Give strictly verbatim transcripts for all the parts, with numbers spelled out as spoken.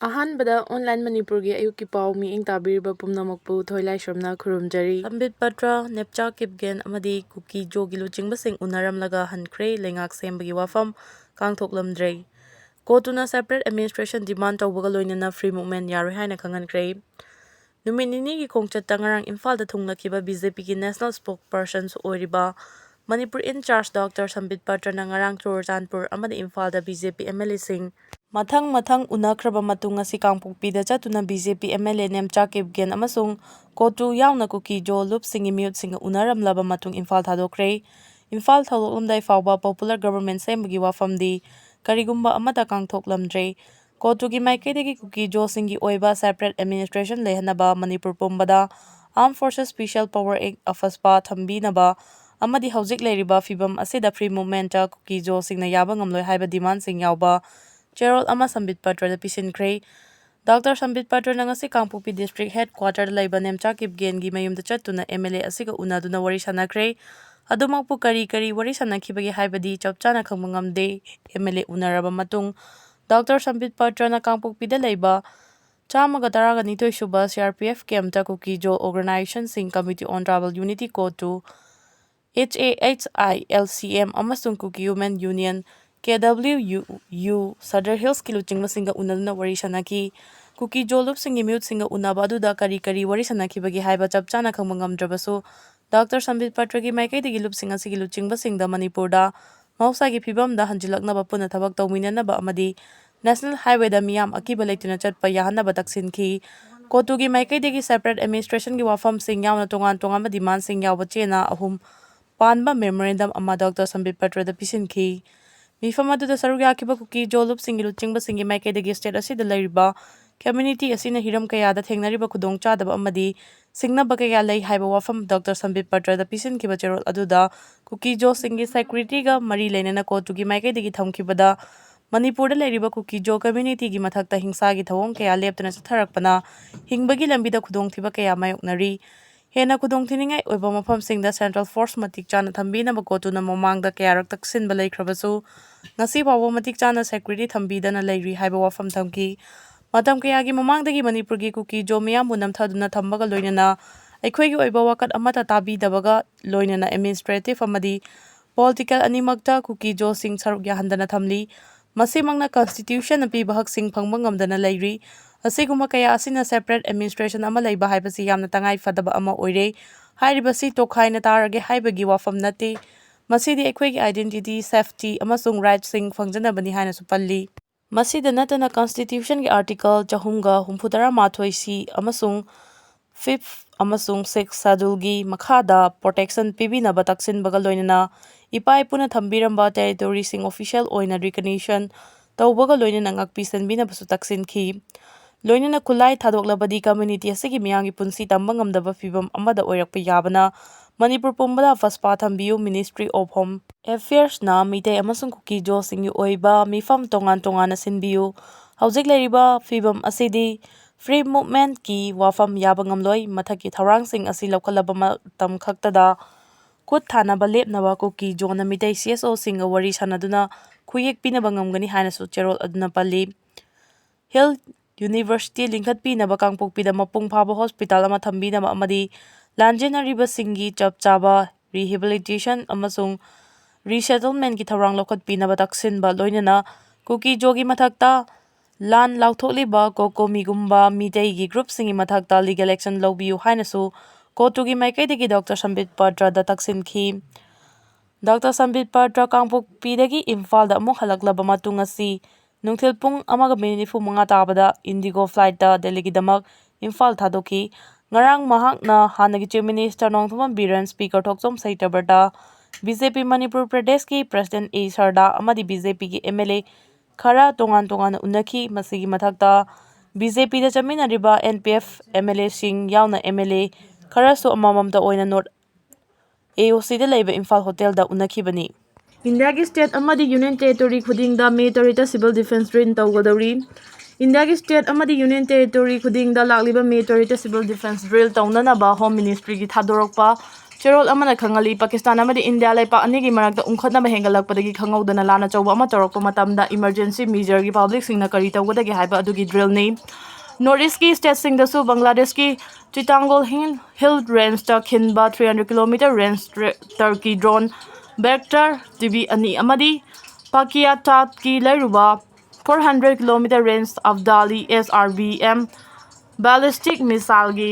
ꯑꯍꯥꯟꯕꯗ ꯑꯣꯟꯂꯥꯏꯟ ꯃꯅꯤꯄꯨꯔꯒꯤ ꯑꯌꯨꯛꯀꯤ ꯄꯥꯎ ꯃꯤꯠꯌꯦꯡ ꯇꯥꯕꯤꯔꯤꯕ ꯄꯨꯝꯅꯃꯛꯄꯨ ꯊꯣꯏꯂꯥꯏꯁ꯭ꯔꯝꯅ ꯈꯨꯔꯨꯝꯖꯔꯤ꯫ ꯁꯝꯕꯤꯠ ꯄꯇ꯭ꯔ, ꯅꯦꯞꯆꯥ ꯀꯤꯞꯒꯦꯟ ꯑꯃꯗꯤ ꯀꯨꯀꯤ ꯖꯣꯒꯤ ꯂꯨꯆꯤꯡꯕꯁꯤꯡ ꯎꯅꯔꯝꯂꯒ ꯍꯟꯈ꯭ꯔꯦ꯫ ꯂꯩꯉꯥꯛ ꯁꯦꯝꯕꯒꯤ ꯋꯥꯐꯝ ꯀꯥꯡꯊꯣꯛꯂꯝꯗ꯭ꯔꯦ꯫ ꯀꯣꯇꯨꯅ separate administration demand ꯇꯧꯕꯒ ꯂꯣꯏꯅꯅ free movement ꯌꯥꯔꯣꯏ ꯍꯥꯏꯅ ꯈꯪꯍꯟꯈ꯭ꯔꯦ꯫ ꯅꯨꯃꯤꯠ ꯅꯤꯅꯤꯒꯤ ꯈꯣꯡꯆꯠꯇ ꯉꯔꯥꯡ ꯏꯝꯐꯥꯜꯗ ꯊꯨꯡꯂꯈꯤꯕ BJPꯒꯤ national spokespersonꯁꯨ ꯑꯣꯏꯔꯤꯕ ꯃꯅꯤꯄꯨꯔ in charge ꯗꯣꯛꯇꯔ ꯁꯝꯕꯤꯠ ꯄꯇ꯭ꯔꯅ ꯉꯔꯥꯡ ꯆꯨꯔꯆꯥꯟꯄꯨꯔ ꯑꯃꯗꯤ ꯏꯝꯐꯥꯜꯗ BJP MLAꯁꯤꯡ ꯃꯊꯪ ꯃꯊꯪ ꯎꯅꯈ꯭ꯔꯕ ꯃꯇꯨꯡ ꯉꯁꯤ ꯀꯥꯡꯄꯣꯛꯄꯤꯗ ꯆꯠꯇꯨꯅ BJP MLA ꯅꯦꯝꯆꯥ ꯀꯤꯞꯒꯦꯟ ꯑꯃꯁꯨꯡ ꯀꯣꯇꯨ ꯌꯥꯎꯅ ꯀꯨꯀꯤ ꯖꯣ ꯂꯨꯞꯁꯤꯡꯒꯤ ꯃꯤꯍꯨꯠꯁꯤꯡꯒ ꯎꯅꯔꯝꯂꯕ ꯃꯇꯨꯡ ꯏꯝꯐꯥꯜ ꯊꯥꯗꯣꯛꯈ꯭ꯔꯦ꯫ ꯏꯝꯐꯥꯜ ꯊꯥꯗꯣꯛꯂꯝꯗꯥꯏ ꯐꯥꯎꯕ popular government ꯁꯦꯝꯕꯒꯤ ꯋꯥꯐꯝꯗꯤ ꯀꯔꯤꯒꯨꯝꯕ ꯑꯃꯠꯇ ꯀꯥꯡꯊꯣꯛꯂꯝꯗ꯭ꯔꯦ꯫ ꯀꯣꯇꯨꯒꯤ ꯃꯥꯏꯀꯩꯗꯒꯤ ꯀꯨꯀꯤ ꯖꯣꯁꯤꯡꯒꯤ ꯑꯣꯏꯕ separate administration ꯂꯩꯍꯟꯅꯕ ꯃꯅꯤꯄꯨꯔ ꯄꯨꯝꯕꯗ Armed Forces Special Power Act, AFSPA, ꯊꯝꯕꯤꯅꯕ ꯑꯃꯗꯤ ꯍꯧꯖꯤꯛ ꯂꯩꯔꯤꯕ ꯐꯤꯚꯝ ꯑꯁꯤꯗ free movementꯇ ꯀꯨꯀꯤ ꯖꯣꯁꯤꯡꯅ ꯌꯥꯕ ꯉꯝꯂꯣꯏ ꯍꯥꯏꯕ demandꯁꯤꯡ ꯌꯥꯎꯕ ꯆꯦꯔꯣꯜ ꯑꯃ ꯁꯝꯕꯤꯠ ꯄꯇ꯭ꯔꯗ ꯄꯤꯁꯤꯟꯈ꯭ꯔꯦ꯫ ꯗꯣꯛꯇꯔ ꯁꯝꯕꯤꯠ ꯄꯇ꯭ꯔꯅ ꯉꯁꯤ ꯀꯥꯡꯄꯣꯛꯄꯤ district headquarterꯗ ꯂꯩꯕ ꯅꯦꯝꯆꯥ ꯀꯤꯞꯒꯦꯟꯒꯤ ꯃꯌꯨꯝꯗ ꯆꯠꯇꯨꯅ MLA ꯑꯁꯤꯒ ꯎꯅꯗꯨꯅ ꯋꯥꯔꯤ ꯁꯥꯟꯅꯈ꯭ꯔꯦ꯫ ꯑꯗꯨꯃꯛꯄꯨ ꯀꯔꯤ ꯀꯔꯤ ꯋꯥꯔꯤ ꯁꯥꯟꯅꯈꯤꯕꯒꯦ ꯍꯥꯏꯕꯗꯤ ꯆꯞ ꯆꯥꯅ ꯈꯪꯕ ꯉꯝꯗꯦ꯫ MLA ꯎꯅꯔꯕ ꯃꯇꯨꯡ ꯗꯣꯛꯇꯔ ꯁꯝꯕꯤꯠ ꯄꯇ꯭ꯔꯅ ꯀꯥꯡꯄꯣꯛꯄꯤꯗ ꯂꯩꯕ ꯆꯥꯝꯃꯒ ꯇꯔꯥꯒ ꯅꯤꯊꯣꯏ ꯁꯨꯕ CRPF campꯇ Kuki Jo organisationꯁꯤꯡ Committee on Tribal Unity, CoTU, HAHILCM ꯑꯃꯁꯨꯡ Kuki Women Union, KWUU, Sadar Hillsꯀꯤ ꯂꯨꯆꯤꯡꯕꯁꯤꯡꯒ ꯎꯅꯗꯨꯅ ꯋꯥꯔꯤ ꯁꯥꯟꯅꯈꯤ꯫ ꯀꯨꯀꯤ ꯖꯣ ꯂꯨꯞꯁꯤꯡꯒꯤ ꯃꯤꯍꯨꯠꯁꯤꯡꯒ ꯎꯅꯕ ꯑꯗꯨꯗ ꯀꯔꯤ ꯀꯔꯤ ꯋꯥꯔꯤ ꯁꯥꯟꯅꯈꯤꯕꯒꯦ ꯍꯥꯏꯕ ꯆꯞ ꯆꯥꯅ ꯈꯪꯕ ꯉꯝꯗ꯭ꯔꯕꯁꯨ, ꯗꯣꯛꯇꯔ ꯁꯝꯕꯤꯠ ꯄꯇ꯭ꯔꯒꯤ ꯃꯥꯏꯀꯩꯗꯒꯤ ꯂꯨꯞꯁꯤꯡ ꯑꯁꯤꯒꯤ ꯂꯨꯆꯤꯡꯕꯁꯤꯡꯗ ꯃꯅꯤꯄꯨꯔꯗ ꯃꯍꯧꯁꯥꯒꯤ ꯐꯤꯕꯝꯗ ꯍꯟꯖꯤꯜꯂꯛꯅꯕ ꯄꯨꯟꯅ ꯊꯕꯛ ꯇꯧꯃꯤꯟꯅꯅꯕ ꯑꯃꯗꯤ National Highwayꯗ ꯃꯤꯌꯥꯝ ꯑꯀꯤꯕ ꯂꯩꯇꯅ ꯆꯠꯄ ꯌꯥꯍꯟꯅꯕ ꯇꯛꯁꯤꯟꯈꯤ꯫ CoTUꯒꯤ ꯃꯥꯏꯀꯩꯗꯒꯤ separate administrationꯒꯤ ꯋꯥꯐꯝꯁꯤꯡ ꯌꯥꯎꯅ ꯇꯣꯉꯥꯟ ꯇꯣꯉꯥꯟꯕ demandꯁꯤꯡ ꯌꯥꯎꯕ ꯆꯦꯅꯥ ꯑꯍꯨꯝ ꯄꯥꯟꯕ memorandum ꯑꯃ ꯗꯣꯛꯇꯔ ꯁꯝꯕꯤꯠ ꯄꯇ꯭ꯔꯗ ꯄꯤꯁꯤꯟꯈꯤ꯫ ꯃꯤꯐꯝ ꯑꯗꯨꯗ ꯁꯔꯨꯛ ꯌꯥꯈꯤꯕ ꯀꯨꯀꯤ ꯖꯣ ꯂꯨꯞꯁꯤꯡꯒꯤ ꯂꯨꯆꯤꯡꯕꯁꯤꯡꯒꯤ ꯃꯥꯏꯀꯩꯗꯒꯤ state ꯑꯁꯤꯗ ꯂꯩꯔꯤꯕ community ꯑꯁꯤꯅ ꯍꯤꯔꯝ ꯀꯌꯥꯗ ꯊꯦꯡꯅꯔꯤꯕ ꯈꯨꯗꯣꯡꯆꯥꯗꯕ ꯑꯃꯗꯤ ꯁꯤꯡꯅꯕ ꯀꯌꯥ ꯂꯩ ꯍꯥꯏꯕ ꯋꯥꯐꯝ ꯗꯣꯛꯇꯔ ꯁꯝꯕꯤꯠ ꯄꯇ꯭ꯔꯗ ꯄꯤꯁꯤꯟꯈꯤꯕ ꯆꯦꯔꯣꯜ ꯑꯗꯨꯗ ꯀꯨꯀꯤ ꯖꯣꯁꯤꯡꯒꯤ securityꯒ ꯃꯔꯤ ꯂꯩꯅꯅ CoTUꯒꯤ ꯃꯥꯏꯀꯩꯗꯒꯤ ꯊꯝꯈꯤꯕꯗ ꯃꯅꯤꯄꯨꯔꯗ ꯂꯩꯔꯤꯕ ꯀꯨꯀꯤ ꯖꯣ communityꯒꯤ ꯃꯊꯛꯇ ꯍꯤꯡꯁꯥꯒꯤ ꯊꯧꯑꯣꯡ ꯀꯌꯥ ꯂꯦꯞꯇꯅ ꯆꯠꯊꯔꯛꯄꯅ ꯍꯤꯡꯕꯒꯤ ꯂꯝꯕꯤꯗ ꯈꯨꯗꯣꯡꯊꯤꯕ ꯀꯌꯥ ꯃꯥꯌꯣꯛꯅꯔꯤ꯫ ꯍꯦꯟꯅ ꯈꯨꯗꯣꯡꯊꯤꯅꯤꯡꯉꯥꯏ ꯑꯣꯏꯕ ꯃꯐꯝꯁꯤꯡꯗ central force ꯃꯇꯤꯛ ꯆꯥꯅ ꯊꯝꯕꯤꯅꯕ CoTUꯅ ꯃꯃꯥꯡꯗ ꯀꯌꯥꯔꯛ ꯇꯛꯁꯤꯟꯕ ꯂꯩꯈ꯭ꯔꯕꯁꯨ, ꯉꯁꯤ ꯐꯥꯎꯕ ꯃꯇꯤꯛ ꯆꯥꯅ security ꯊꯝꯕꯤꯗꯅ ꯂꯩꯔꯤ ꯍꯥꯏꯕ ꯋꯥꯐꯝ ꯊꯝꯈꯤ꯫ ꯃꯇꯝ ꯀꯌꯥꯒꯤ ꯃꯃꯥꯡꯗꯒꯤ ꯃꯅꯤꯄꯨꯔꯒꯤ ꯀꯨꯀꯤ ꯖꯣ ꯃꯤꯌꯥꯝꯕꯨ ꯅꯝꯊꯗꯨꯅ ꯊꯝꯕꯒ ꯂꯣꯏꯅꯅ ꯑꯩꯈꯣꯏꯒꯤ ꯑꯣꯏꯕ ꯋꯥꯀꯠ ꯑꯃꯠꯇ ꯇꯥꯕꯤꯗꯕꯒ ꯂꯣꯏꯅꯅ administrative ꯑꯃꯗꯤ political ꯑꯅꯤꯃꯛꯇ ꯀꯨꯀꯤ ꯖꯣꯁꯤꯡ ꯁꯔꯨꯛ ꯌꯥꯍꯟꯗꯅ ꯊꯝꯂꯤ꯫ ꯃꯁꯤꯃꯛꯅ constitution ꯅ ꯄꯤꯕ ꯍꯛꯁꯤꯡ ꯐꯪꯕ ꯉꯝꯗꯅ ꯂꯩꯔꯤ꯫ ꯑꯁꯤꯒꯨꯝꯕ ꯀꯌꯥ ꯑꯁꯤꯅ separate administration ꯑꯃ ꯂꯩꯕ ꯍꯥꯏꯕꯁꯤ ꯌꯥꯝꯅ ꯇꯉꯥꯏ ꯐꯗꯕ ꯑꯃ ꯑꯣꯏꯔꯦ꯫ ꯍꯥꯏꯔꯤꯕꯁꯤ ꯇꯣꯈꯥꯏꯅ ꯇꯥꯔꯒꯦ ꯍꯥꯏꯕꯒꯤ ꯋꯥꯐꯝ ꯅꯠꯇꯦ꯫ ꯃꯁꯤꯗꯤ ꯑꯩꯈꯣꯏꯒꯤ identity, safety ꯑꯃꯁꯨꯡ rights ꯁꯤꯡ ꯐꯪꯖꯅꯕꯅꯤ ꯍꯥꯏꯅꯁꯨ ꯄꯜꯂꯤ꯫ ꯃꯁꯤꯗ ꯅꯠꯇꯅ constitution ꯒꯤ article ꯆꯍꯨꯝꯒ ꯍꯨꯝꯐꯨꯇꯔꯥ ꯃꯥꯊꯣꯏ C ꯑꯃꯁꯨꯡ fifth ꯑꯃꯁꯨꯡ sixth schedule ꯒꯤ ꯃꯈꯥꯗ protection ꯄꯤꯕꯤꯅꯕ ꯇꯛꯁꯤꯟꯕꯒ ꯂꯣꯏꯅꯅ ꯏꯄꯥ ꯏꯄꯨꯅ ꯊꯝꯕꯤꯔꯝꯕ territory ꯁꯤꯡ official ꯑꯣꯏꯅ recognition ꯇꯧꯕꯒ ꯂꯣꯏꯅꯅ ꯉꯥꯛꯄꯤ ꯁꯦꯟꯕꯤꯅꯕꯁꯨ ꯇꯛꯁꯤꯟꯈꯤ꯫ ꯂꯣꯏꯅꯅ ꯈꯨꯠꯂꯥꯏ ꯊꯥꯗꯣꯛꯂꯕꯗꯤ community ꯑꯁꯤꯒꯤ ꯃꯤꯌꯥꯝꯒꯤ ꯄꯨꯟꯁꯤ ꯇꯝꯕ ꯉꯝꯗꯕ ꯐꯤꯕꯝ ꯑꯃꯗ ꯑꯣꯏꯔꯛꯄ ꯌꯥꯕꯅ ꯃꯅꯤꯄꯨꯔ ꯄꯨꯝꯕꯗ ꯐꯁꯄꯥ ꯊꯝꯕꯤꯌꯨ꯫ Ministry of Home Affairs ꯅ ꯃꯤꯇꯩ ꯑꯃꯁꯨꯡ ꯀꯨꯀꯤ ꯖꯣꯁꯤꯡꯒꯤ ꯑꯣꯏꯕ ꯃꯤꯐꯝ ꯇꯣꯉꯥꯟ ꯇꯣꯉꯥꯟꯅ ꯁꯤꯟꯕꯤꯌꯨ꯫ ꯍꯧꯖꯤꯛ ꯂꯩꯔꯤꯕ ꯐꯤꯕꯝ ꯑꯁꯤꯗꯤ free movement ꯀꯤ ꯋꯥꯐꯝ ꯌꯥꯕ ꯉꯝꯂꯣꯏ꯫ ꯃꯊꯛꯀꯤ ꯊꯧꯔꯥꯡꯁꯤꯡ ꯑꯁꯤ ꯂꯧꯈꯠꯂꯕ ꯃꯇꯝ ꯈꯛꯇꯗ ꯈꯨꯠ ꯊꯥꯅꯕ ꯂꯦꯞꯅꯕ ꯀꯨꯀꯤ ꯖꯣꯅ ꯃꯤꯇꯩ C S O ꯁꯤꯡꯒ ꯋꯥꯔꯤ ꯁꯥꯅꯗꯨꯅ ꯈꯨꯌꯦꯛ ꯄꯤꯅꯕ ꯉꯝꯒꯅꯤ ꯍꯥꯏꯅꯁꯨ ꯆꯦꯔꯣꯜ ꯑꯗꯨꯅ ꯄꯜꯂꯤ꯫ Health University ꯂꯤꯡꯈꯠꯄꯤꯅꯕ ꯀꯥꯡꯄꯣꯛꯄꯤꯗ ꯃꯄꯨꯡ ꯐꯥꯕ hospital ꯑꯃ ꯊꯝꯕꯤꯅꯕ ꯑꯃꯗꯤ ꯂꯥꯟꯖꯦꯟꯅꯔꯤꯕꯁꯤꯡꯒꯤ ꯆꯞ ꯆꯥꯕ rehabilitation ꯑꯃꯁꯨꯡ resettlement ꯀꯤ ꯊꯧꯔꯥꯡ ꯂꯧꯈꯠꯄꯤꯅꯕ ꯇꯛꯁꯤꯟꯕ ꯂꯣꯏꯅꯅ ꯀꯨꯀꯤ ꯖꯣꯒꯤ ꯃꯊꯛꯇ ꯂꯥꯟ ꯂꯥꯎꯊꯣꯛꯂꯤꯕ ꯀꯣꯀꯣꯃꯤꯒꯨꯝꯕ ꯃꯤꯇꯩꯒꯤ group ꯁꯤꯡꯒꯤ ꯃꯊꯛꯇ legal action ꯂꯧꯕꯤꯌꯨ ꯍꯥꯏꯅꯁꯨ ꯀꯣꯇꯨꯒꯤ ꯃꯥꯏꯀꯩꯗꯒꯤ ꯗꯣꯛꯇꯔ ꯁꯝꯕꯤꯠ ꯄꯇ꯭ꯔꯗ ꯇꯛꯁꯤꯟꯈꯤ꯫ ꯗꯣꯛꯇꯔ ꯁꯝꯕꯤꯠ ꯄꯇ꯭ꯔ ꯀꯥꯡꯄꯣꯛꯄꯤꯗꯒꯤ ꯏꯝꯐꯥꯜꯗ ꯑꯃꯨꯛ ꯍꯜꯂꯛꯂꯕ ꯃꯇꯨꯡ ꯑꯁꯤ ꯅꯨꯡꯊꯤꯜ ꯄꯨꯡ ꯑꯃꯒ ꯃꯤꯅꯤꯠ ꯅꯤꯐꯨ ꯃꯉꯥ ꯇꯥꯕꯗ Indigo flight ꯇ ꯗꯦꯜꯂꯤꯒꯤꯗꯃꯛ ꯏꯝꯐꯥꯜ ꯊꯥꯗꯣꯛꯈꯤ꯫ ꯉꯔꯥꯡ ꯃꯍꯥꯛꯅ ꯍꯥꯟꯅꯒꯤ Chief Minister Nongthombam Biren, Speaker ꯊꯣꯛꯆꯣꯝ ꯁꯍꯤꯇꯕ꯭ꯔꯇ, B J P ꯃꯅꯤꯄꯨꯔ ꯄ꯭ꯔꯗꯦꯁꯀꯤ President A ꯁꯔꯗꯥ ꯑꯃꯗꯤ B J P ꯒꯤ M L A ꯈꯔ ꯇꯣꯉꯥꯟ ꯇꯣꯉꯥꯟꯅ ꯎꯅꯈꯤ꯫ ꯃꯁꯤꯒꯤ ꯃꯊꯛꯇ B J P the ꯆꯠꯃꯤꯟꯅꯔꯤꯕ N P F M L A ꯁꯤꯡ ꯌꯥꯎꯅ M L A ꯈꯔꯁꯨ ꯑꯃꯃꯝꯇ ꯑꯣꯏꯅ North A O C ꯗ ꯂꯩꯕ ꯏꯝꯐꯥꯜ hotel ꯗ ꯎꯅꯈꯤꯕꯅꯤ꯫ ꯏꯟꯗꯤꯌꯥꯒꯤ state ꯑꯃꯗꯤ union territory ꯈꯨꯗꯤꯡꯗ May ꯇꯔꯦꯠꯇ civil defence drill ꯇꯧꯒꯗꯧꯔꯤ꯫ ꯏꯟꯗꯤꯌꯥꯒꯤ state ꯑꯃꯗꯤ union territory ꯈꯨꯗꯤꯡꯗ ꯂꯥꯛꯂꯤꯕ May ꯇꯔꯦꯠꯇ civil defence drill ꯇꯧꯅꯅꯕ Home Ministry ꯒꯤ ꯊꯥꯗꯣꯔꯛꯄ ꯆꯦꯔꯣꯜ ꯑꯃꯅ ꯈꯪꯍꯜꯂꯤ, ꯄꯥꯀꯤꯁꯇꯥꯟ ꯑꯃꯗꯤ ꯏꯟꯗꯤꯌꯥ ꯂꯩꯄꯥꯛ ꯑꯅꯤꯒꯤ ꯃꯔꯛꯇ ꯎꯪꯈꯠꯅꯕ ꯍꯦꯟꯒꯠꯂꯛꯄꯗꯒꯤ ꯈꯪꯍꯧꯗꯅ ꯂꯥꯟ ꯑꯆꯧꯕ ꯑꯃ ꯇꯧꯔꯛꯄ ꯃꯇꯝꯗ emergency measureꯒꯤ publicꯁꯤꯡꯅ ꯀꯔꯤ ꯇꯧꯒꯗꯒꯦ ꯍꯥꯏꯕ ꯑꯗꯨꯒꯤ drillꯅꯤ꯫ North Eastꯀꯤ stateꯁꯤꯡꯗꯁꯨ ꯕꯪꯒ꯭ꯂꯥꯗꯦꯁꯀꯤ ꯆꯤꯇꯥꯡꯒꯣꯜ ꯍꯤꯜ, ꯍꯤꯜ ꯔꯦꯟꯖꯇ ꯈꯤꯟꯕ three hundred kilometer range Turkey drone Bayraktar TB ꯑꯅꯤ ꯑꯃꯗꯤ ꯄꯥꯀꯤꯌꯥꯇꯥꯠꯀꯤ ꯂꯩꯔꯨꯕ four hundred kilometer range Abdali SRBM ballistic missileꯒꯤ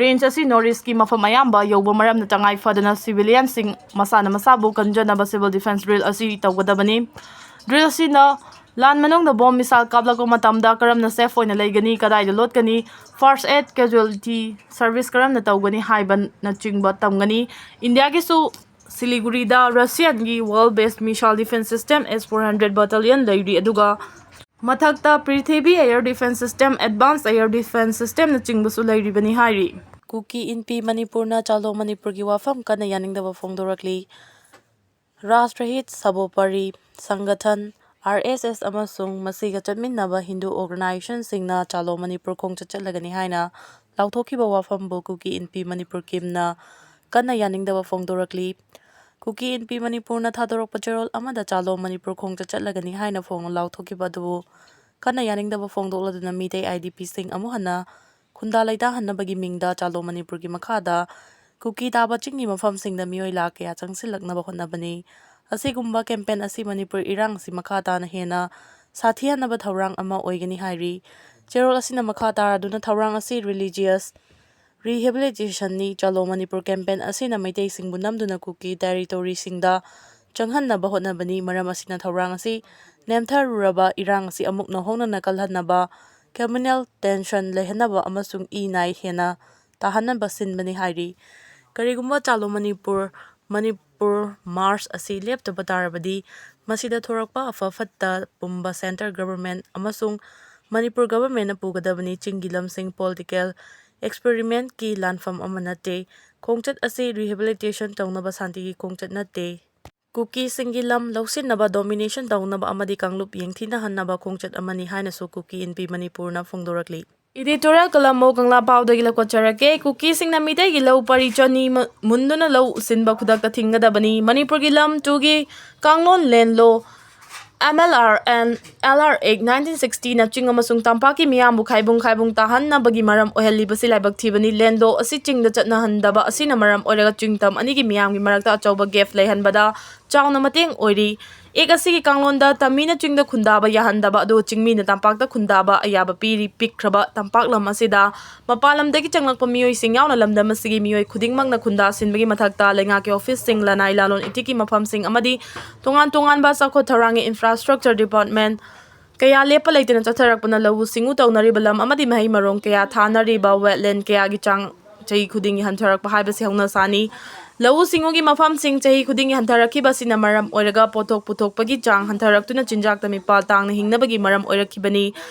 range ꯑꯁꯤ North Eastꯀꯤ ꯃꯐꯝ ꯑꯌꯥꯝꯕ ꯌꯧꯕ ꯃꯔꯝꯅ ꯇꯉꯥꯏ ꯐꯗꯅ civilianꯁꯤꯡ ꯃꯁꯥꯅ ꯃꯁꯥꯕꯨ ꯀꯟꯖꯅꯕ civil defence drill ꯑꯁꯤ ꯇꯧꯒꯗꯕꯅꯤ꯫ Drill ꯑꯁꯤꯅ ꯂꯥꯟ ꯃꯅꯨꯡꯗ bomb missile ꯀꯥꯞꯂꯛꯄ ꯃꯇꯝꯗ ꯀꯔꯝꯅ safe ꯑꯣꯏꯅ ꯂꯩꯒꯅꯤ, ꯀꯗꯥꯏꯗ ꯂꯣꯠꯀꯅꯤ, first aid, casualty service ꯀꯔꯝꯅ ꯇꯧꯒꯅꯤ ꯍꯥꯏꯕꯅꯆꯤꯡꯕ ꯇꯝꯒꯅꯤ꯫ ꯏꯟꯗꯤꯌꯥꯒꯤꯁꯨ ꯁꯤꯂꯤꯒꯨꯔꯤꯗ Russianꯒꯤ wall based missile defence system S four hundred battalion ꯂꯩꯔꯤ, ꯑꯗꯨꯒ ꯃꯊꯛꯇ ꯄ꯭ꯔꯤꯊꯤꯕꯤ air defence system, advanced air defence systemꯅꯆꯤꯡꯕꯁꯨ ꯂꯩꯔꯤꯕꯅꯤ ꯍꯥꯏꯔꯤ꯫ ꯀꯨꯀꯤ ꯏꯟꯄꯤ ꯃꯅꯤꯄꯨꯔꯅ ꯆꯥꯂꯣ ꯃꯅꯤꯄꯨꯔꯒꯤ ꯋꯥꯐꯝ ꯀꯟꯅ ꯌꯥꯅꯤꯡꯗꯕ ꯐꯣꯡꯗꯣꯔꯛꯂꯤ꯫ ꯔꯥꯁꯇ꯭ꯔꯍꯤꯠ ꯁꯕꯣꯄꯔꯤ ꯁꯪꯒꯊꯟ, RSS, ꯑꯃꯁꯨꯡ ꯃꯁꯤꯒ ꯆꯠꯃꯤꯟꯅꯕ ꯍꯤꯟꯗꯨ organisationꯁꯤꯡꯅ ꯆꯥꯂꯣ ꯃꯅꯤꯄꯨꯔ ꯈꯣꯡꯆꯠ ꯆꯠꯂꯒꯅꯤ ꯍꯥꯏꯅ ꯂꯥꯎꯊꯣꯛꯈꯤꯕ ꯋꯥꯐꯝꯕꯨ ꯀꯨꯀꯤ ꯏꯟꯄꯤ ꯃꯅꯤꯄꯨꯔ ꯀꯤꯝꯅ ꯀꯟꯅ ꯌꯥꯅꯤꯡꯗꯕ ꯐꯣꯡꯗꯣꯔꯛꯂꯤ꯫ ꯀꯨꯀꯤ ꯏꯟꯄꯤ ꯃꯅꯤꯄꯨꯔꯅ ꯊꯥꯗꯣꯔꯛꯄ ꯆꯦꯔꯣꯜ ꯑꯃꯗ ꯆꯥꯂꯣ ꯃꯅꯤꯄꯨꯔ ꯈꯣꯡꯆꯠ ꯆꯠꯂꯒꯅꯤ ꯍꯥꯏꯅ ꯐꯣꯡ ꯂꯥꯎꯊꯣꯛꯈꯤꯕ ꯑꯗꯨꯕꯨ ꯀꯟꯅ ꯌꯥꯅꯤꯡꯗꯕ ꯐꯣꯡꯗꯣꯛꯂꯗꯨꯅ ꯃꯤꯇꯩ IDPꯁꯤꯡ ꯑꯃꯨꯛ ꯍꯟꯅ ꯈꯨꯟꯗꯥ ꯂꯩꯇꯥꯍꯟꯅꯕꯒꯤ ꯃꯤꯡꯗ ꯆꯥꯂꯣ ꯃꯅꯤꯄꯨꯔꯒꯤ ꯃꯈꯥꯗ ꯀꯨꯀꯤ ꯇꯥꯕ ꯆꯤꯡꯒꯤ ꯃꯐꯝꯁꯤꯡꯗ ꯃꯤꯑꯣꯏ ꯂꯥꯈ ꯀꯌꯥ ꯆꯪꯁꯤꯜꯂꯛꯅꯕ ꯍꯣꯠꯅꯕꯅꯤ꯫ ꯑꯁꯤꯒꯨꯝꯕ campaign ꯑꯁꯤ ꯃꯅꯤꯄꯨꯔ ꯏꯔꯥꯡ ꯑꯁꯤ ꯃꯈꯥ ꯇꯥꯅ ꯍꯦꯟꯅ ꯁꯥꯊꯤꯍꯟꯅꯕ ꯊꯧꯔꯥꯡ ꯑꯃ ꯑꯣꯏꯒꯅꯤ ꯍꯥꯏꯔꯤ꯫ ꯆꯦꯔꯣꯜ ꯑꯁꯤꯅ ꯃꯈꯥ ꯇꯥꯔꯗꯨꯅ ꯊꯧꯔꯥꯡ ꯑꯁꯤ religious rehabilitationꯅꯤ꯫ ꯆꯥꯂꯣ ꯃꯅꯤꯄꯨꯔ campaign ꯑꯁꯤꯅ ꯃꯩꯇꯩꯁꯤꯡꯕꯨ ꯅꯝꯗꯨꯅ ꯀꯨꯀꯤ territoryꯁꯤꯡꯗ ꯆꯪꯍꯟꯅꯕ ꯍꯣꯠꯅꯕꯅꯤ꯫ ꯃꯔꯝ ꯑꯁꯤꯅ ꯊꯧꯔꯥꯡ ꯑꯁꯤ ꯅꯦꯝꯊꯔꯨꯔꯕ ꯏꯔꯥꯡ ꯑꯁꯤ ꯑꯃꯨꯛ ꯅꯧꯍꯧꯅꯅ ꯀꯜꯍꯟꯅꯕ, communal tension ꯂꯩꯍꯟꯅꯕ ꯑꯃꯁꯨꯡ ꯏ ꯅꯥꯏ ꯍꯦꯟꯅ ꯇꯥꯍꯟꯅꯕ ꯁꯤꯟꯕꯅꯤ ꯍꯥꯏꯔꯤ꯫ ꯀꯔꯤꯒꯨꯝꯕ ꯆꯥꯂꯣ ꯃꯅꯤꯄꯨꯔ, ꯃꯅꯤꯄꯨꯔ march ꯑꯁꯤ ꯂꯦꯞꯇꯕ ꯇꯥꯔꯕꯗꯤ ꯃꯁꯤꯗ ꯊꯣꯔꯛꯄ ꯑꯐ ꯐꯠꯇ ꯄꯨꯝꯕ centre government ꯑꯃꯁꯨꯡ ꯃꯅꯤꯄꯨꯔ governmentꯅ ꯄꯨꯒꯗꯕꯅꯤ꯫ ꯆꯤꯡꯒꯤ ꯂꯝꯁꯤꯡ political experimentꯀꯤ ꯂꯥꯟꯐꯝ ꯑꯃ ꯅꯠꯇꯦ꯫ ꯈꯣꯡꯆꯠ ꯑꯁꯤ rehabilitation ꯇꯧꯅꯕ ꯁꯥꯟꯇꯤꯒꯤ ꯈꯣꯡꯆꯠ ꯅꯠꯇꯦ꯫ ꯀꯨꯀꯤꯁꯤꯡꯒꯤ ꯂꯝ ꯂꯧꯁꯤꯟꯅꯕ, domination ꯇꯧꯅꯕ ꯑꯃꯗꯤ ꯀꯥꯡꯂꯨꯞ ꯌꯦꯡꯊꯤꯅꯍꯟꯅꯕ ꯈꯣꯡꯆꯠ ꯑꯃꯅꯤ ꯍꯥꯏꯅꯁꯨ ꯀꯨꯀꯤ ꯏꯟꯄꯤ ꯃꯅꯤꯄꯨꯔꯅ ꯐꯣꯡꯗꯣꯔꯛꯂꯤ꯫ Editorial column ꯀꯪꯂꯥ ꯄꯥꯎꯗꯒꯤ ꯂꯧꯈꯠꯆꯔꯛꯀꯦ꯫ ꯀꯨꯀꯤꯁꯤꯡꯅ ꯃꯤꯇꯩꯒꯤ ꯂꯧ ꯄꯔꯤ ꯆꯅꯤ ꯃ-, ꯃꯨꯟꯗꯨꯅ ꯂꯧ ꯎꯁꯤꯟꯕ ꯈꯨꯗꯛꯇ ꯊꯤꯡꯒꯗꯕꯅꯤ꯫ ꯃꯅꯤꯄꯨꯔꯒꯤ ꯂꯝ ꯇꯨꯒꯤ ꯀꯥꯡꯂꯣꯟ land law, M L R and L R Act nineteen sixty ꯅ ꯆꯤꯡ ꯑꯃꯁꯨꯡ ꯇꯝꯄꯥꯛꯀꯤ ꯃꯤꯌꯥꯝꯕꯨ ꯈꯥꯏꯕꯨꯡ ꯈꯥꯏꯕꯨꯡ ꯇꯥꯍꯟꯅꯕꯒꯤ ꯃꯔꯝ ꯑꯣꯏꯍꯜꯂꯤꯕꯁꯤ ꯂꯥꯏꯕꯛ ꯊꯤꯕꯅꯤ꯫ Land law ꯑꯁꯤ ꯆꯤꯡꯗ ꯆꯠꯅꯍꯟꯗꯕ ꯑꯁꯤꯅ ꯃꯔꯝ ꯑꯣꯏꯔꯒ ꯆꯤꯡ ꯇꯝ ꯑꯅꯤꯒꯤ ꯃꯤꯌꯥꯝꯒꯤ ꯃꯔꯛꯇ ꯑꯆꯧꯕ gap ꯂꯩꯍꯟꯕꯗ ꯆꯥꯎꯅ ꯃꯇꯦꯡ ꯑꯣꯏꯔꯤ꯫ Act ꯑꯁꯤꯒꯤ ꯀꯥꯡꯂꯣꯟꯗ ꯇꯝꯃꯤꯅ ꯆꯤꯡꯗ ꯈꯨꯟꯗꯥꯕ ꯌꯥꯍꯟꯗꯕ, ꯑꯗꯨꯒ ꯆꯤꯡꯃꯤꯅ ꯇꯝꯄꯥꯛꯇ ꯈꯨꯟꯗꯥꯕ ꯑꯌꯥꯕ ꯄꯤꯔꯤ꯫ ꯄꯤꯛꯈ꯭ꯔꯕ ꯇꯝꯄꯥꯛ ꯂꯝ ꯑꯁꯤꯗ ꯃꯄꯥꯟ ꯂꯝꯗꯒꯤ ꯆꯪꯂꯛꯄ ꯃꯤꯑꯣꯏꯁꯤꯡ ꯌꯥꯎꯅ ꯂꯝꯗꯝ ꯑꯁꯤꯒꯤ ꯃꯤꯑꯣꯏ ꯈꯨꯗꯤꯡꯃꯛꯅ ꯈꯨꯟꯗꯥꯁꯤꯟꯕꯒꯤ ꯃꯊꯛꯇ ꯂꯩꯉꯥꯛꯀꯤ office ꯁꯤꯡ, ꯂꯅꯥꯏ ꯂꯂꯣꯟ ꯏꯇꯤꯛꯀꯤ ꯃꯐꯝꯁꯤꯡ ꯑꯃꯗꯤ ꯇꯣꯉꯥꯟ ꯇꯣꯉꯥꯟꯕ ꯆꯥꯎꯈꯠ ꯊꯧꯔꯥꯡꯒꯤ infrastructure department ꯀꯌꯥ ꯂꯦꯞꯄ ꯂꯩꯇꯅ ꯆꯠꯊꯔꯛꯄꯅ ꯂꯧꯎ ꯁꯤꯡꯎ ꯇꯧꯅꯔꯤꯕ ꯂꯝ ꯑꯃꯗꯤ ꯃꯍꯩ ꯃꯔꯣꯡ ꯀꯌꯥ ꯊꯥꯅꯔꯤꯕ wetland ꯀꯌꯥꯒꯤ ꯆꯥꯡ ꯆꯍꯤ ꯈꯨꯗꯤꯡꯒꯤ ꯍꯟꯊꯔꯛꯄ ꯍꯥꯏꯕꯁꯤ ꯍꯧꯅ ꯁꯥꯅꯤ꯫ ꯂꯧꯎ ꯁꯤꯡꯎꯒꯤ ꯃꯐꯝꯁꯤꯡ ꯆꯍꯤ ꯈꯨꯗꯤꯡꯒꯤ ꯍꯟꯊꯔꯛꯈꯤꯕ ꯑꯁꯤꯅ ꯃꯔꯝ ꯑꯣꯏꯔꯒ ꯄꯣꯠꯊꯣꯛ ꯄꯨꯊꯣꯛꯄꯒꯤ ꯆꯥꯡ ꯍꯟꯊꯔꯛꯇꯨꯅ ꯆꯤꯟꯖꯥꯛꯇ ꯃꯤꯄꯥꯜ ꯇꯥꯡꯅ ꯍꯤꯡꯅꯕꯒꯤ ꯃꯔꯝ ꯑꯣꯏꯔꯛꯈꯤꯕꯅꯤ꯫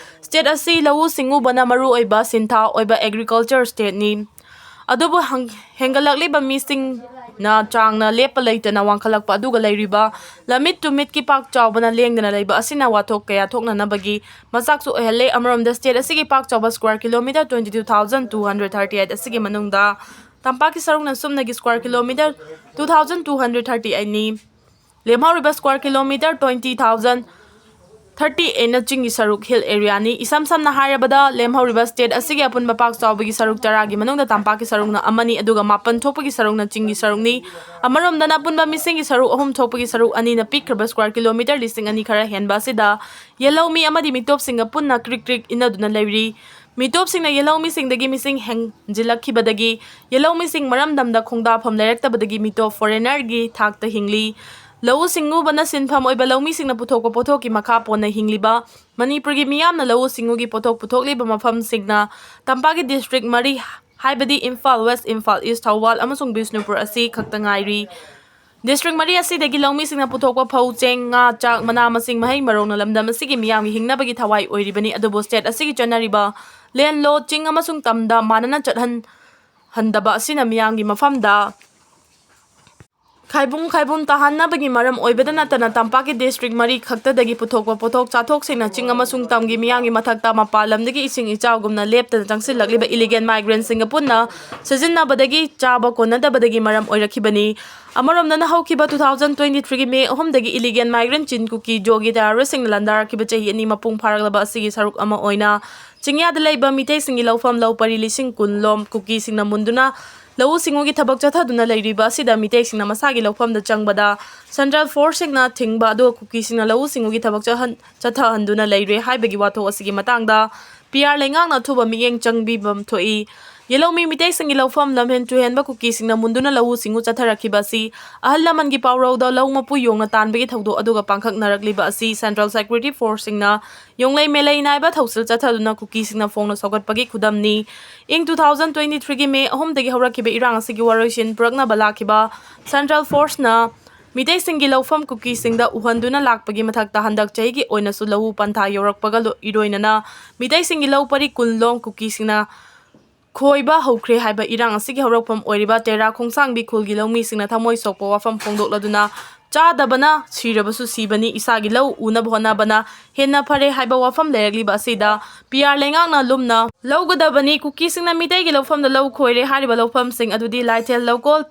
State ꯑꯁꯤ ꯂꯧꯎ ꯁꯤꯡꯎꯕꯅ ꯃꯔꯨꯑꯣꯏꯕ ꯁꯤꯟꯊꯥ ꯑꯣꯏꯕ agriculture state ꯅꯤ꯫ ꯑꯗꯨꯕꯨ ꯍꯪ-, ꯍꯦꯟꯒꯠꯂꯛꯂꯤꯕ ꯃꯤꯁꯤꯡꯅ ꯆꯥꯡꯅ ꯂꯦꯞꯄ ꯂꯩꯇꯅ ꯋꯥꯡꯈꯠꯂꯛꯄ ꯑꯗꯨꯒ ꯂꯩꯔꯤꯕ ꯂꯝꯃꯤꯠ ꯇꯨꯃꯤꯠꯀꯤ ꯄꯥꯛ ꯆꯥꯎꯕꯅ ꯂꯦꯡꯗꯅ ꯂꯩꯕ ꯑꯁꯤꯅ ꯋꯥꯊꯣꯛ ꯀꯌꯥ ꯊꯣꯛꯅꯅꯕꯒꯤ ꯃꯆꯥꯛꯁꯨ ꯑꯣꯏꯍꯜꯂꯦ꯫ ꯑꯃꯔꯣꯝꯗ state ꯑꯁꯤꯒꯤ ꯄꯥꯛ ꯆꯥꯎꯕ square kilometre twenty two thousand two hundred thirty eight ꯑꯁꯤꯒꯤ ꯃꯅꯨꯡꯗ ꯇꯝꯄꯥꯛꯀꯤ ꯁꯔꯨꯛꯅ ꯁꯨꯞꯅꯒꯤ square kilometre two thousand two hundred thirty eight ꯅꯤ꯫ ꯂꯦꯝꯍꯧꯔꯤꯕ square kilometre twenty thousand thirty eight ꯅ ꯆꯤꯡꯒꯤ ꯁꯔꯨꯛ, hill area ꯅꯤ꯫ ꯏꯁꯝ ꯁꯝꯅ ꯍꯥꯏꯔꯕꯗ, ꯂꯦꯝꯍꯧꯔꯤꯕ state ꯑꯁꯤꯒꯤ ꯑꯄꯨꯟꯕ ꯄꯥꯛ ꯆꯥꯎꯕꯒꯤ ꯁꯔꯨꯛ ꯇꯔꯥꯒꯤ ꯃꯅꯨꯡꯗ ꯇꯝꯄꯥꯛꯀꯤ ꯁꯔꯨꯛꯅ ꯑꯃꯅꯤ, ꯑꯗꯨꯒ ꯃꯥꯄꯟ ꯊꯣꯛꯄꯒꯤ ꯁꯔꯨꯛꯅ ꯆꯤꯡꯒꯤ ꯁꯔꯨꯛꯅꯤ꯫ ꯑꯃꯔꯣꯝꯗꯅ ꯑꯄꯨꯟꯕ ꯃꯤꯁꯤꯡꯒꯤ ꯁꯔꯨꯛ ꯑꯍꯨꯝ ꯊꯣꯛꯄꯒꯤ ꯁꯔꯨꯛ ꯑꯅꯤꯅ ꯄꯤꯛꯈ꯭ꯔꯕ square kilometre ꯂꯤꯁꯤꯡ ꯑꯅꯤ ꯈꯔ ꯍꯦꯟꯕ ꯑꯁꯤꯗ ꯌꯦꯜꯍꯧꯃꯤ ꯑꯃꯗꯤ ꯃꯤꯇꯣꯞꯁꯤꯡꯒ ꯄꯨꯟꯅ ꯀ꯭ꯔꯤꯛ ꯀ꯭ꯔꯤꯛ ꯏꯟꯅꯗꯨꯅ ꯂꯩꯔꯤ꯫ ꯃꯤꯇꯣꯞꯁꯤꯡꯅ ꯌꯦꯜꯍꯧꯃꯤꯁꯤꯡꯗꯒꯤ ꯃꯤꯁꯤꯡ ꯍꯦꯟꯖꯤꯜꯂꯛꯈꯤꯕꯗꯒꯤ ꯌꯦꯜꯍꯧꯃꯤꯁꯤꯡ ꯃꯔꯝꯗꯝꯗ ꯈꯣꯡꯗꯥꯐꯝ ꯂꯩꯔꯛꯇꯕꯗꯒꯤ ꯃꯤꯇꯣꯞ foreigner ꯒꯤ ꯊꯥꯛꯇ ꯍꯤꯡꯂꯤ꯫ ꯂꯧꯎ ꯁꯤꯡꯎꯕꯅ ꯁꯤꯟꯐꯝ ꯑꯣꯏꯕ ꯂꯧꯃꯤꯁꯤꯡꯅ ꯄꯨꯊꯣꯛꯄ ꯄꯣꯠꯊꯣꯛꯀꯤ ꯃꯈꯥ ꯄꯣꯟꯅ ꯍꯤꯡꯂꯤꯕ ꯃꯅꯤꯄꯨꯔꯒꯤ ꯃꯤꯌꯥꯝꯅ ꯂꯧꯎ ꯁꯤꯡꯎꯒꯤ ꯄꯣꯠꯊꯣꯛ ꯄꯨꯊꯣꯛꯂꯤꯕ ꯃꯐꯝꯁꯤꯡꯅ ꯇꯝꯄꯥꯛꯀꯤ district ꯃꯔꯤ, ꯍꯥꯏꯕꯗꯤ ꯏꯝꯐꯥꯜ West, ꯏꯝꯐꯥꯜ East, ꯊꯧꯕꯥꯜ ꯑꯃꯁꯨꯡ ꯕꯤꯁꯅꯨꯄꯨꯔ ꯑꯁꯤ ꯈꯛꯇ ꯉꯥꯏꯔꯤ꯫ District ꯃꯔꯤ ꯑꯁꯤꯗꯒꯤ ꯂꯧꯃꯤꯁꯤꯡꯅ ꯄꯨꯊꯣꯛꯄ ꯐꯧ, ꯆꯦꯡ, ꯉꯥ, ꯆꯥꯛ, ꯃꯅꯥ ꯃꯁꯤꯡ, ꯃꯍꯩ ꯃꯔꯣꯡꯅ ꯂꯝꯗꯝ ꯑꯁꯤꯒꯤ ꯃꯤꯌꯥꯝꯒꯤ ꯍꯤꯡꯅꯕꯒꯤ ꯊꯋꯥꯏ ꯑꯣꯏꯔꯤꯕꯅꯤ꯫ ꯑꯗꯨꯕꯨ state ꯑꯁꯤꯒꯤ ꯆꯠꯅꯔꯤꯕ land law, ꯆꯤꯡ ꯑꯃꯁꯨꯡ ꯇꯝꯗ ꯃꯥꯟꯅꯅ ꯆꯠꯍꯟ-, ꯍꯟꯗꯕ ꯑꯁꯤꯅ ꯃꯤꯌꯥꯝꯒꯤ ꯃꯐꯝꯗ ꯈꯥꯏꯕꯨꯡ ꯈꯥꯏꯕꯨꯡ ꯇꯥꯍꯟꯅꯕꯒꯤ ꯃꯔꯝ ꯑꯣꯏꯕꯗ ꯅꯠꯇꯅ ꯇꯝꯄꯥꯛꯀꯤ ꯗꯤꯁꯇ꯭ꯔꯤꯛ ꯃꯔꯤ ꯈꯛꯇꯗꯒꯤ ꯄꯨꯊꯣꯛꯄ ꯄꯣꯠꯊꯣꯛ ꯆꯥꯊꯣꯛꯁꯤꯡꯅ ꯆꯤꯡ ꯑꯃꯁꯨꯡ ꯇꯝꯒꯤ ꯃꯤꯌꯥꯝꯒꯤ ꯃꯊꯛꯇ ꯃꯄꯥꯟ ꯂꯝꯗꯒꯤ ꯏꯁꯤꯡ ꯏꯆꯥꯎꯒꯨꯝꯅ ꯂꯦꯞꯇꯅ ꯆꯪꯁꯤꯜꯂꯛꯂꯤꯕ ꯏꯂꯤꯒꯦꯜ ꯃꯥꯏꯒ꯭ꯔꯦꯟꯁꯤꯡꯒ ꯄꯨꯟꯅ ꯁꯤꯖꯤꯟꯅꯕꯗꯒꯤ ꯆꯥꯕ ꯀꯣꯟꯅꯗꯕꯗꯒꯤ ꯃꯔꯝ ꯑꯣꯏꯔꯛꯈꯤꯕꯅꯤ꯫ ꯑꯃꯔꯣꯝꯗꯅ ꯍꯧꯈꯤꯕ two thousand twenty three ꯒꯤ ꯃꯦ ꯑꯍꯨꯝꯗꯒꯤ ꯏꯂꯤꯒꯦꯜ ꯃꯥꯏꯒ꯭ꯔꯦꯟ ꯆꯤꯟ ꯀꯨꯀꯤ ꯖꯣꯒꯤ ꯇꯦꯔꯣꯔꯤꯁꯁꯤꯡꯅ ꯂꯥꯟꯗꯥꯔꯛꯈꯤꯕ ꯆꯍꯤ ꯑꯅꯤ ꯃꯄꯨꯡ ꯐꯥꯔꯛꯂꯕ ꯑꯁꯤꯒꯤ ꯁꯔꯨꯛ ꯑꯃ ꯑꯣꯏꯅ ꯆꯤꯡꯌꯥꯗ ꯂꯩꯕ ꯃꯤꯇꯩꯁꯤꯡꯒꯤ ꯂꯧꯐꯝ ꯂꯧ ꯄꯔꯤ ꯂꯤꯁꯤꯡ ꯀꯨꯟ ꯂꯣꯝ ꯀꯨꯀꯤꯁꯤꯡꯅ ꯃꯨꯟꯗꯨꯅ ꯂꯧꯎ ꯁꯤꯡꯎꯒꯤ ꯊꯕꯛ ꯆꯠꯊꯗꯨꯅ ꯂꯩꯔꯤꯕ ꯑꯁꯤꯗ ꯃꯤꯇꯩꯁꯤꯡꯅ ꯃꯁꯥꯒꯤ ꯂꯧꯐꯝꯗ ꯆꯪꯕꯗ ꯁꯦꯟꯇ꯭ꯔꯦꯜ ꯐꯣꯔꯁꯁꯤꯡꯅ ꯊꯤꯡꯕ ꯑꯗꯨꯒ ꯀꯨꯀꯤꯁꯤꯡꯅ ꯂꯧꯎ ꯁꯤꯡꯎꯒꯤ ꯊꯕꯛ ꯆꯠꯍꯟ-, ꯆꯠꯊꯍꯟꯗꯨꯅ ꯂꯩꯔꯦ ꯍꯥꯏꯕꯒꯤ ꯋꯥꯊꯣꯛ ꯑꯁꯤꯒꯤ ꯃꯇꯥꯡꯗ ꯄꯤ ꯑꯥꯔ ꯂꯩꯉꯥꯛꯅ ꯑꯊꯨꯕ ꯃꯤꯠꯌꯦꯡ ꯆꯪꯕꯤꯐꯝ ꯊꯣꯛꯏ꯫ ꯌꯦꯜꯍꯧꯃꯤ ꯃꯤꯇꯩꯁꯤꯡꯒꯤ ꯂꯧꯐꯝ ꯂꯝꯍꯦꯟ ꯇꯨꯍꯦꯟꯕ ꯀꯨꯀꯤꯁꯤꯡꯅ ꯃꯨꯟꯗꯨꯅ ꯂꯧꯎ ꯁꯤꯡꯎ ꯆꯠꯊꯔꯛꯈꯤꯕ ꯑꯁꯤ ꯑꯍꯜ ꯂꯃꯟꯒꯤ ꯄꯥꯎꯔꯧꯗ ꯂꯧ ꯃꯄꯨ ꯌꯣꯡꯅ ꯇꯥꯟꯕꯒꯤ ꯊꯧꯗꯣꯛ ꯑꯗꯨꯒ ꯄꯥꯡꯈꯛꯅꯔꯛꯂꯤꯕ ꯑꯁꯤ ꯁꯦꯟꯇ꯭ꯔꯦꯜ ꯁꯦꯀ꯭ꯌꯨꯔꯤꯇꯤ ꯐꯣꯔꯁꯁꯤꯡꯅ ꯌꯣꯡꯂꯩ ꯃꯦꯂꯩ ꯅꯥꯏꯕ ꯊꯧꯁꯤꯜ ꯆꯠꯊꯗꯨꯅ ꯀꯨꯀꯤꯁꯤꯡꯅ ꯐꯣꯡꯅ ꯁꯧꯒꯠꯄꯒꯤ ꯈꯨꯗꯝꯅꯤ꯫ ꯏꯪ two thousand twenty three ꯒꯤ ꯃꯦ ꯑꯍꯨꯝꯗꯒꯤ ꯍꯧꯔꯛꯈꯤꯕ ꯏꯔꯥꯡ ꯑꯁꯤꯒꯤ ꯋꯥꯔꯣꯏꯁꯤꯟ ꯄꯨꯔꯛꯅꯕ ꯂꯥꯛꯈꯤꯕ ꯁꯦꯟꯇ꯭ꯔꯦꯜ ꯐꯣꯔꯁꯅ ꯃꯤꯇꯩꯁꯤꯡꯒꯤ ꯂꯧꯐꯝ ꯀꯨꯀꯤꯁꯤꯡꯗ ꯎꯍꯟꯗꯨꯅ ꯂꯥꯛꯄꯒꯤ ꯃꯊꯛꯇ ꯍꯟꯗꯛ ꯆꯍꯤꯒꯤ ꯑꯣꯏꯅꯁꯨ ꯂꯧꯎ ꯄꯟꯊꯥ ꯌꯧꯔꯛꯄꯒ ꯂꯣ-, ꯏꯔꯣꯏꯅꯅ ꯃꯤꯇꯩꯁꯤꯡꯒꯤ ꯂꯧ ꯄꯔꯤ ꯀꯨꯟ ꯂꯣꯝ ꯀꯨꯀꯤꯁꯤꯡꯅ ꯈꯣꯏꯕ ꯍꯧꯈ꯭ꯔꯦ ꯍꯥꯏꯕ ꯏꯔꯥꯡ ꯑꯁꯤꯒꯤ ꯍꯧꯔꯛꯐꯝ ꯑꯣꯏꯔꯤꯕ ꯇꯦꯔꯥ ꯈꯣꯡꯁꯥꯡꯕꯤ ꯈꯨꯜꯒꯤ ꯂꯧꯃꯤꯁꯤꯡꯅ ꯊꯃꯣꯏ ꯁꯣꯛꯄ ꯋꯥꯐꯝ ꯐꯣꯡꯗꯣꯛꯂꯗꯨꯅ ꯆꯥꯗꯕꯅ ꯁꯤꯔꯕꯁꯨ ꯁꯤꯕꯅꯤ, ꯏꯁꯥꯒꯤ ꯂꯧ ꯎꯅꯕ ꯍꯣꯠꯅꯕꯅ ꯍꯦꯟꯅ ꯐꯔꯦ ꯍꯥꯏꯕ ꯋꯥꯐꯝ ꯂꯩꯔꯛꯂꯤꯕ ꯑꯁꯤꯗ ꯄꯤ ꯑꯥꯔ ꯂꯩꯉꯥꯛꯅ ꯂꯨꯝꯅ ꯂꯧꯒꯗꯕꯅꯤ꯫ ꯀꯨꯀꯤꯁꯤꯡꯅ ꯃꯤꯇꯩꯒꯤ ꯂꯧꯐꯝꯗ ꯂꯧ ꯈꯣꯏꯔꯦ ꯍꯥꯏꯔꯤꯕ ꯂꯧꯐꯝꯁꯤꯡ ꯑꯗꯨꯗꯤ ꯂꯥꯏꯊꯦꯜ ꯂꯧꯀꯣꯜ,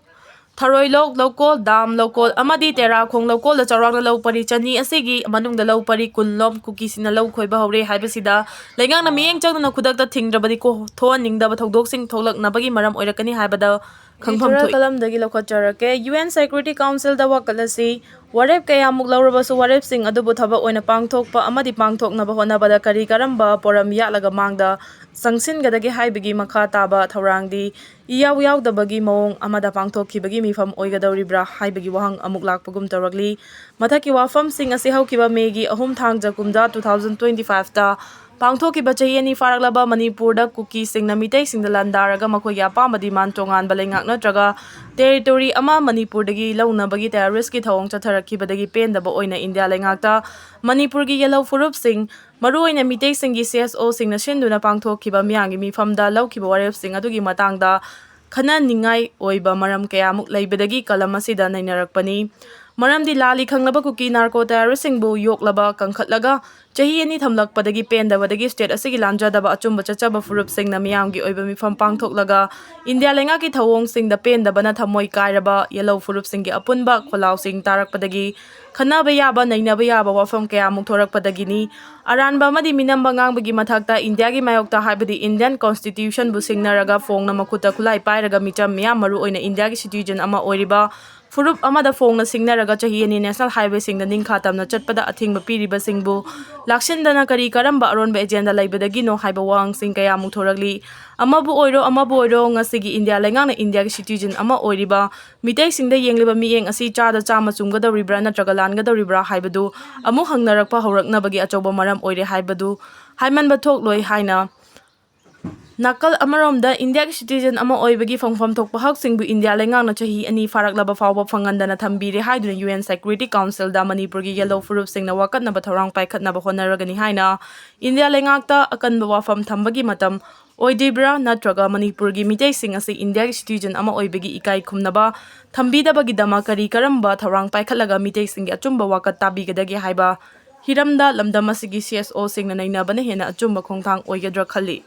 ꯊꯔꯣꯏꯂꯣꯛ ꯂꯧꯀꯣꯜ, ꯗꯥꯝ ꯂꯧꯀꯣꯜ ꯑꯃꯗꯤ ꯇꯦꯔꯥꯈꯣꯡ ꯂꯧꯀꯣꯜꯗ ꯆꯥꯎꯔꯥꯛꯅ ꯂꯧ ꯄꯔꯤ ꯆꯅꯤ ꯑꯁꯤꯒꯤ ꯃꯅꯨꯡꯗ ꯂꯧ ꯄꯔꯤ ꯀꯨꯟ ꯂꯣꯝ ꯀꯨꯀꯤꯁꯤꯡꯅ ꯂꯧ ꯈꯣꯏꯕ ꯍꯧꯔꯦ ꯍꯥꯏꯕꯁꯤꯗ ꯂꯩꯉꯥꯛꯅ ꯃꯤꯠꯌꯦꯡ ꯆꯪꯗꯨꯅ ꯈꯨꯗꯛꯇ ꯊꯤꯡꯗ꯭ꯔꯕꯗꯤ ꯀꯣ-, ꯊꯣꯛꯍꯟꯅꯤꯡꯗꯕ ꯊꯧꯗꯣꯛꯁꯤꯡ ꯊꯣꯛꯂꯛꯅꯕꯒꯤ ꯃꯔꯝ ꯑꯣꯏꯔꯛꯀꯅꯤ ꯍꯥꯏꯕꯗ ꯈꯪꯐꯝ ꯊꯣꯛꯏ꯫ ꯀꯂꯝꯗꯒꯤ ꯂꯧꯈꯠꯆꯔꯛꯀꯦ꯫ ꯌꯨ ꯑꯦꯟ ꯁꯦꯀ꯭ꯌꯨꯔꯤꯇꯤ ꯀꯥꯎꯟꯁꯤꯜꯗ ꯋꯥꯀꯠꯂꯁꯤ꯫ ꯋꯥꯔꯦꯞ ꯀꯌꯥꯃꯨꯛ ꯂꯧꯔꯕꯁꯨ ꯋꯥꯔꯦꯞꯁꯤꯡ ꯑꯗꯨꯕꯨ ꯊꯕꯛ ꯑꯣꯏꯅ ꯄꯥꯡꯊꯣꯛꯄ ꯑꯃꯗꯤ ꯄꯥꯡꯊꯣꯛꯅꯕ ꯍꯣꯠꯅꯕꯗ ꯀꯔꯤ ꯀꯔꯝꯕ ꯄꯣꯔꯝ ꯌꯥꯠꯂꯒ ꯃꯥꯡꯗ ꯆꯪꯁꯤꯟꯒꯗꯒꯦ ꯍꯥꯏꯕꯒꯤ ꯃꯈꯥ ꯇꯥꯕ ꯊꯧꯔꯥꯡꯗꯤ ꯏꯌꯥꯎ ꯌꯥꯎꯗꯕꯒꯤ ꯃꯑꯣꯡ ꯑꯃꯗ ꯄꯥꯡꯊꯣꯛꯈꯤꯕꯒꯤ ꯃꯤꯐꯝ ꯑꯣꯏꯒꯗꯧꯔꯤꯕ꯭ꯔꯥ ꯍꯥꯏꯕꯒꯤ ꯋꯥꯍꯪ ꯑꯃꯨꯛ ꯂꯥꯛꯄꯒꯨꯝ ꯇꯧꯔꯛꯂꯤ꯫ ꯃꯊꯛꯀꯤ ꯋꯥꯐꯝꯁꯤꯡ ꯑꯁꯤ ꯍꯧꯈꯤꯕ ꯃꯦꯒꯤ ꯑꯍꯨꯝ ꯊꯥꯡꯖ ꯀꯨꯝꯖꯥ two thousand twenty five ꯇ ꯄꯥꯡꯊꯣꯛꯈꯤꯕ ꯆꯍꯤ ꯑꯅꯤ ꯐꯥꯔꯛꯂꯕ ꯃꯅꯤꯄꯨꯔꯗ ꯀꯨꯀꯤꯁꯤꯡꯅ ꯃꯤꯇꯩꯁꯤꯡꯗ ꯂꯥꯟꯗꯥꯔꯒ ꯃꯈꯣꯏꯒꯤ ꯑꯄꯥꯝꯕ ꯗꯤꯃꯥꯟ ꯇꯣꯉꯥꯟꯕ ꯂꯩꯉꯥꯛ ꯅꯠꯇ꯭ꯔꯒ ꯇꯦꯔꯤꯇꯣꯔꯤ ꯑꯃ ꯃꯅꯤꯄꯨꯔꯗꯒꯤ ꯂꯧꯅꯕꯒꯤ ꯇꯦꯔꯣꯔꯤꯁꯀꯤ ꯊꯧꯑꯣꯡ ꯆꯠꯊꯔꯛꯈꯤꯕꯗꯒꯤ ꯄꯦꯟꯗꯕ ꯑꯣꯏꯅ ꯏꯟꯗꯤꯌꯥ ꯂꯩꯉꯥꯛꯇ ꯃꯅꯤꯄꯨꯔꯒꯤ ꯌꯦꯜꯍꯧ ꯐꯨꯔꯨꯞꯁꯤꯡ, ꯃꯔꯨꯑꯣꯏꯅ ꯃꯤꯇꯩꯁꯤꯡꯒꯤ ꯁꯤ ꯑꯦꯁ ꯑꯣꯁꯤꯡꯅ ꯁꯤꯟꯗꯨꯅ ꯄꯥꯡꯊꯣꯛꯈꯤꯕ ꯃꯤꯌꯥꯝꯒꯤ ꯃꯤꯐꯝꯗ ꯂꯧꯈꯤꯕ ꯋꯥꯔꯦꯞꯁꯤꯡ ꯑꯗꯨꯒꯤ ꯃꯇꯥꯡꯗ ꯈꯟꯅꯅꯤꯡꯉꯥꯏ ꯑꯣꯏꯕ ꯃꯔꯝ ꯀꯌꯥꯃꯨꯛ ꯂꯩꯕꯗꯒꯤ ꯀꯂꯝ ꯑꯁꯤꯗ ꯅꯩꯅꯔꯛꯄꯅꯤ꯫ ꯃꯔꯝꯗꯤ ꯂꯥꯜꯂꯤ ꯈꯪꯂꯕ ꯀꯨꯀꯤ ꯅꯥꯔꯀꯣ ꯇꯦꯔꯣꯔꯤꯁꯁꯤꯡꯕꯨ ꯌꯣꯛꯂꯕ ꯀꯟꯈꯠꯂꯒ ꯆꯍꯤ ꯑꯅꯤ ꯊꯝꯂꯛꯄꯗꯒꯤ ꯄꯦꯟꯗꯕꯗꯒꯤ ꯁ꯭ꯇꯦꯠ ꯑꯁꯤꯒꯤ ꯂꯥꯟꯖꯗꯕ ꯑꯆꯨꯝꯕ ꯆꯠꯆꯕ ꯐꯨꯔꯨꯞꯁꯤꯡꯅ ꯃꯤꯌꯥꯝꯒꯤ ꯑꯣꯏꯕ ꯃꯤꯐꯝ ꯄꯥꯡꯊꯣꯛꯂꯒ ꯏꯟꯗꯤꯌꯥ ꯂꯩꯉꯥꯛꯀꯤ ꯊꯧꯑꯣꯡꯁꯤꯡꯗ ꯄꯦꯟꯗꯕꯅ ꯊꯃꯣꯏ ꯀꯥꯏꯔꯕ ꯌꯦꯜꯍꯧ ꯐꯨꯔꯨꯞꯁꯤꯡꯒꯤ ꯑꯄꯨꯟꯕ ꯈꯣꯜꯂꯥꯎꯁꯤꯡ ꯇꯥꯔꯛꯄꯗꯒꯤ ꯈꯟꯅꯕ ꯌꯥꯕ, ꯅꯩꯅꯕ ꯌꯥꯕ ꯋꯥꯐꯝ ꯀꯌꯥꯃꯨꯛ ꯊꯣꯔꯛꯄꯗꯒꯤꯅꯤ꯫ ꯑꯔꯥꯟꯕ ꯑꯃꯗꯤ ꯃꯤꯅꯝꯕ ꯉꯥꯡꯕꯒꯤ ꯃꯊꯛꯇ ꯏꯟꯗꯤꯌꯥꯒꯤ ꯃꯥꯌꯣꯛꯇ, ꯍꯥꯏꯕꯗꯤ ꯏꯟꯗꯤꯌꯟ ꯀꯣꯟꯁꯇꯤꯇ꯭ꯌꯨꯁꯟꯕꯨ ꯁꯤꯡꯅꯔꯒ ꯐꯣꯡꯅ ꯃꯈꯨꯠꯇ ꯈꯨꯠꯂꯥꯏ ꯄꯥꯏꯔꯒ ꯃꯤꯆꯝ ꯃꯤꯌꯥꯝ, ꯃꯔꯨꯑꯣꯏꯅ ꯏꯟꯗꯤꯌꯥꯒꯤ ꯁꯤꯇꯤꯖꯟ ꯑꯃ ꯑꯣꯏꯔꯤꯕ ꯐꯨꯔꯨꯞ ꯑꯃꯗ ꯐꯣꯡꯅ ꯁꯤꯡꯅꯔꯒ ꯆꯍꯤ ꯑꯅꯤ ꯅꯦꯁꯅꯦꯜ ꯍꯥꯏꯋꯦꯁꯤꯡꯗ ꯅꯤꯡꯈꯥ ꯇꯝꯅ ꯆꯠꯄꯗ ꯑꯊꯤꯡꯕ ꯄꯤꯔꯤꯕꯁꯤꯡꯕꯨ ꯂꯥꯛꯁꯤꯟꯗꯅ ꯀꯔꯤ ꯀꯔꯝꯕ ꯑꯔꯣꯟꯕ ꯑꯦꯖꯦꯟꯗꯥ ꯂꯩꯕꯗꯒꯤꯅꯣ ꯍꯥꯏꯕ ꯋꯥꯍꯪꯁꯤꯡ ꯀꯌꯥꯃꯨꯛ ꯊꯣꯔꯛꯂꯤ꯫ ꯑꯃꯕꯨ ꯑꯣꯏꯔꯣ, ꯑꯃꯕꯨ ꯑꯣꯏꯔꯣ, ꯉꯁꯤꯒꯤ ꯏꯟꯗꯤꯌꯥ ꯂꯩꯉꯥꯛꯅ ꯏꯟꯗꯤꯌꯥꯒꯤ ꯁꯤꯇꯤꯖꯟ ꯑꯃ ꯑꯣꯏꯔꯤꯕ ꯃꯤꯇꯩꯁꯤꯡꯗ ꯌꯦꯡꯂꯤꯕ ꯃꯤꯠꯌꯦꯡ ꯑꯁꯤ ꯆꯥꯗ ꯆꯥꯝꯃ ꯆꯨꯝꯒꯗꯧꯔꯤꯕ꯭ꯔꯥ ꯅꯠꯇ꯭ꯔꯒ ꯂꯥꯟꯒꯗꯧꯔꯤꯕ꯭ꯔꯥ ꯍꯥꯏꯕꯗꯨ ꯑꯃꯨꯛ ꯍꯪꯅꯔꯛꯄ ꯍꯧꯔꯛꯅꯕꯒꯤ ꯑꯆꯧꯕ ꯃꯔꯝ ꯑꯣꯏꯔꯦ ꯍꯥꯏꯕꯗꯨ ꯍꯥꯏꯃꯟꯕ ꯊꯣꯛꯂꯣꯏ ꯍꯥꯏꯅ ꯅꯥꯀꯜ ꯑꯃꯔꯣꯝꯗ ꯏꯟꯗꯤꯌꯥꯒꯤ ꯁꯤꯇꯤꯖꯟ ꯑꯃ ꯑꯣꯏꯕꯒꯤ ꯐꯪꯐꯝ ꯊꯣꯛꯄ ꯍꯛꯁꯤꯡꯕꯨ ꯏꯟꯗꯤꯌꯥ ꯂꯩꯉꯥꯛꯅ ꯆꯍꯤ ꯑꯅꯤ ꯐꯥꯔꯛꯂꯕ ꯐꯥꯎꯕ ꯐꯪꯍꯟꯗꯅ ꯊꯝꯕꯤꯔꯦ ꯍꯥꯏꯗꯨꯅ ꯌꯨ ꯑꯦꯟ ꯁꯦꯀ꯭ꯌꯨꯔꯤꯇꯤ ꯀꯥꯎꯟꯁꯤꯜꯗ ꯃꯅꯤꯄꯨꯔꯒꯤ ꯌꯦꯜꯍꯧ ꯐꯨꯔꯨꯞꯁꯤꯡꯅ ꯋꯥꯀꯠꯅꯕ ꯊꯧꯔꯥꯡ ꯄꯥꯏꯈꯠꯅꯕ ꯍꯣꯠꯅꯔꯒꯅꯤ ꯍꯥꯏꯅ ꯏꯟꯗꯤꯌꯥ ꯂꯩꯉꯥꯛꯇ ꯑꯀꯟꯕ ꯋꯥꯐꯝ ꯊꯝꯕꯒꯤ ꯃꯇꯝ ꯑꯣꯏꯗ꯭ꯔꯤꯕ꯭ꯔꯥ ꯅꯠꯇ꯭ꯔꯒ ꯃꯅꯤꯄꯨꯔꯒꯤ ꯃꯤꯇꯩꯁꯤꯡ ꯑꯁꯤ ꯏꯟꯗꯤꯌꯥꯒꯤ ꯁꯤꯇꯤꯖꯟ ꯑꯃ ꯑꯣꯏꯕꯒꯤ ꯏꯀꯥꯏ ꯈꯨꯝꯅꯕ ꯊꯝꯕꯤꯗꯕꯒꯤꯗꯃꯛ ꯀꯔꯤ ꯀꯔꯝꯕ ꯊꯧꯔꯥꯡ ꯄꯥꯏꯈꯠꯂꯒ ꯃꯤꯇꯩꯁꯤꯡꯒꯤ ꯑꯆꯨꯝꯕ ꯋꯥꯀꯠ ꯇꯥꯕꯤꯒꯗꯒꯦ ꯍꯥꯏꯕ ꯍꯤꯔꯝꯗ ꯂꯝꯗꯝ ꯑꯁꯤꯒꯤ ꯁꯤ ꯑꯦꯁ ꯑꯣꯁꯤꯡꯅ ꯅꯩꯅꯕꯅ ꯍꯦꯟꯅ ꯑꯆꯨꯝꯕ ꯈꯣꯡꯊꯥꯡ ꯑꯣꯏꯒꯗ꯭ꯔꯥ ꯈꯜꯂꯤ꯫